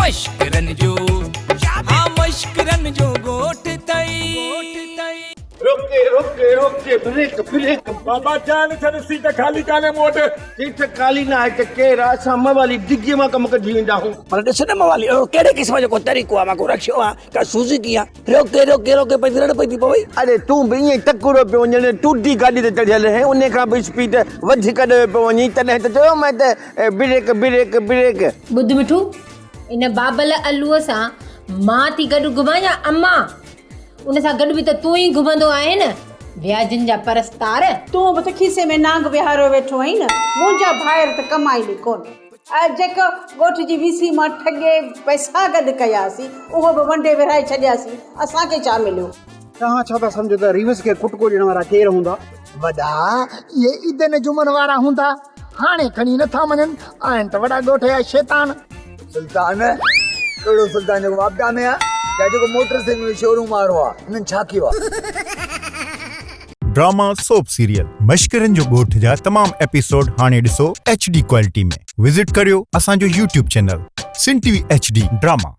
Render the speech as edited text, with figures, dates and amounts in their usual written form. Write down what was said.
مشڪرن جو ها مشڪرن جو ڳوٺ ٿئي. روڪ روڪ روڪ بريڪ بريڪ. بابا چانهه نه ڇڏ سيٽ خالي ڪانهي مون وٽ. سيٽ خالي نه آهي ته ڪير آ اسان موالي ڊگهي مان ڪم ڪڍي ويندا آهيون. پر ڏس نه موالي اهڙو ڪهڙي قسم جو ڪو طريقو آ مان ڪو رڪشو آ ڪا سوزوڪي آ روڪي روڪي روڪي پئي رڙ پئي ٿي پوي. اڙي تون به ائين ئي تڪڙو پيو وڃين ڄڻ ٽوٽي گاڏي تي چڙهيل هين انهي کان به اسپيڊ وڌيڪ ڏيو پيو وڃين تڏهن ته چيومانء ته بريڪ بريڪ بريڪ. ٻڌ مٺو ان بابل الوء سان مان ٿي گڏ گهمان يا امان؟ ان سان گڏ به ته تون ئي گهمندو آهين نه، وياجين جا پرستار. تون به ته کيسي ۾ نانگ ويهاريو ويٺو آهين نه، منهنجا ڀائر ته ڪمائين ئي ڪونه. جيڪو ڳوٺ جي ويسي مان ٺڳي پئسا گڏ ڪياسين، اهو به ونڊي ورهائي ڇڏياسين، اسان کي ڇا مليو؟ توهان ڇا ٿا سمجهو ته ريوس کي ڪٽڪو ڏيڻ وارا ڪير هوندا؟ وڏا اهي عيدن جمعن وارا هوندا، هاڻي کڻي نٿا مڃن، آهن ته وڏا ڳوٺ جا شيطان. سلطان، ڪهڙو سلطان جيڪو واپڊا ۾ آ يا جيڪو موٽر سائيڪل جو شوروم وارو آ، هنن ڇا ڪيو آ؟ ڊراما سوپ سيريل مشڪرن جو ڳوٺ جا تمام ايپيسوڊ هاڻي ڏسو ايڇ ڊي ڪوالٽي ۾ وزٽ ڪريو اسان جو YouTube channel Sindh T V H D drama.